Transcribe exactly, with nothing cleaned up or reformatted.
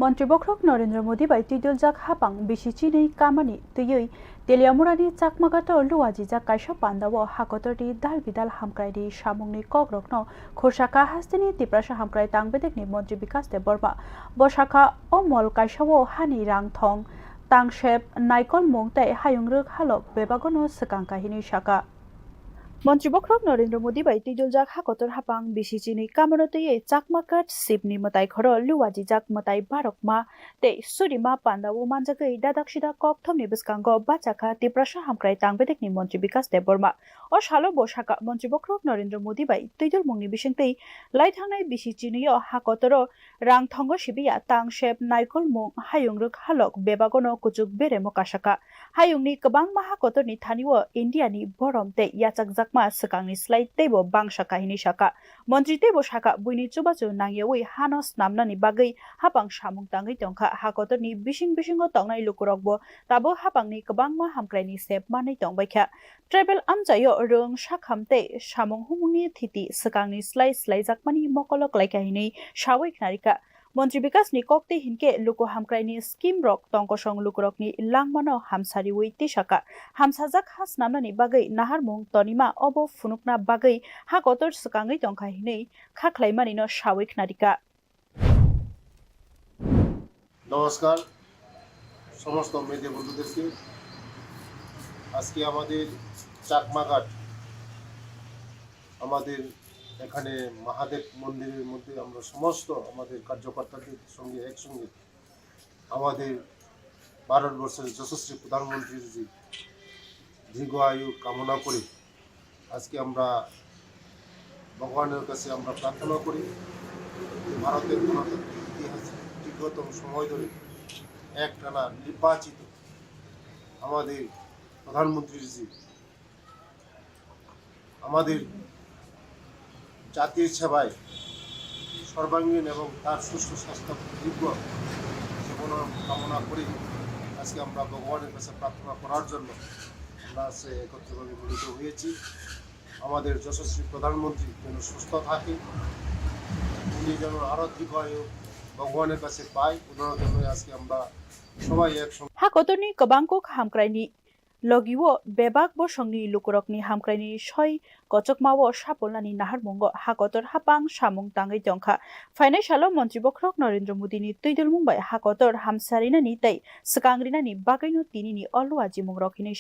Montri bokhorok Narendra Modi bai twiduljak hapang bisi chinwi kamani twiwi Teliamurani Chakmaghato luajijak kaisa pandao hakotorni dal bidal hamkraini samungni kokrokno khursa kha hasteni Tiprasa hamkrai tangbedekni montri Bikas Debbarma. Bo sakha, o mol kaisao hani rang thong, tangsep, naikolmung tei hayungrwk halok bebagono swkang kha hinwi sakha. Montri bokhorok Narendra Modi bai twiduljak hakotor hapang bisi chinwi kamano twiwi Chakmaghat Shivni mwtai khoro luajijak mwtai barokma tei surima pandao manjagwi dadak sida kokthomni bwskango bachakha Tiprasa hamkrai tangbedekni montri Bikas Debbarma. O salo bo sakha, montri bokhorok Narendra Modi bai twidulmungni bisingtwi laithangnai bisi chinwio hakotoro rang thongo sibiya tangsep naikolmung hayungrwk halok bebagono kuchuk beremo kasakha. Hayungni kwbangma hakotorni thanio Indiani borom tei yachakjakma swkangni slai teibo bangsa kha hinwi sakha. Montri teibo sakha, buini chubachu nangyawi hano snamnani bagwi hapang samung tangwi tongkha. Hakotorni bising bisingo tongnai lukurokbo tabuk hapangni kwbangma hamkraini sep manwi tongbaikha. Tribal amchaio rwng sakham tei samung humungni thiti swkangni slai slaijakmani mokolo klaikha hinwi sawi khnarikha. Montri Bikasni koktwi hinkhe luku hamkraini scheme rok tongkosong lukurokni langmano hamsariwi tisakha. Hamsajak ha snamnani bagwi naharmung tonima obo phunukna bagwi ha kotor swkangwi tongkha hinwi kha khlaimanino sawi khnarikha. নমস্কার সমস্ত মিডিয়া বন্ধুদেরকে। আজকে আমাদের চাকমাঘাট, আমাদের এখানে মহাদেব মন্দিরের মধ্যে আমরা সমস্ত আমাদের কার্যকর্তাদের সঙ্গে একসঙ্গে আমাদের ভারতবর্ষের যশস্বী প্রধানমন্ত্রীর যে দীর্ঘ আয়ু কামনা করে আজকে আমরা ভগবানের কাছে আমরা প্রার্থনা করি যে ভারতের গণতন্ত্রের ইতিহাসে দীর্ঘতম সময় ধরে একটানা নির্বাচিত আমাদের প্রধানমন্ত্রীর যে আমাদের জাতির সেবায় সর্বাঙ্গীন এবং তার সুস্থ স্বাস্থ্য দীর্ঘ জীবন কামনা করি। আজকে আমরা ভগবানের কাছে প্রার্থনা করার জন্য আমরা আজকে একত্রিতভাবে মিলিত হয়েছি। আমাদের যশস্বী প্রধানমন্ত্রী যেন সুস্থ থাকে, তিনি যেন আরো দীর্ঘায়ু ভগবানের কাছে পাই, ওনার জন্য আজকে আমরা সবাই একসঙ্গে Ha kotorni kwbang kok hamkraini logio bebak bosongni lukurokni hamkraini soi kochokmao sapolnani naharmungo ha kotor hapang samung tangwi tongkha. Phainai salo montri bokhorok Narendra Modini twidulmung bai ha kotor hamsarinani tei swkangrinani bagwino tinini o luajimungrok hinwi sa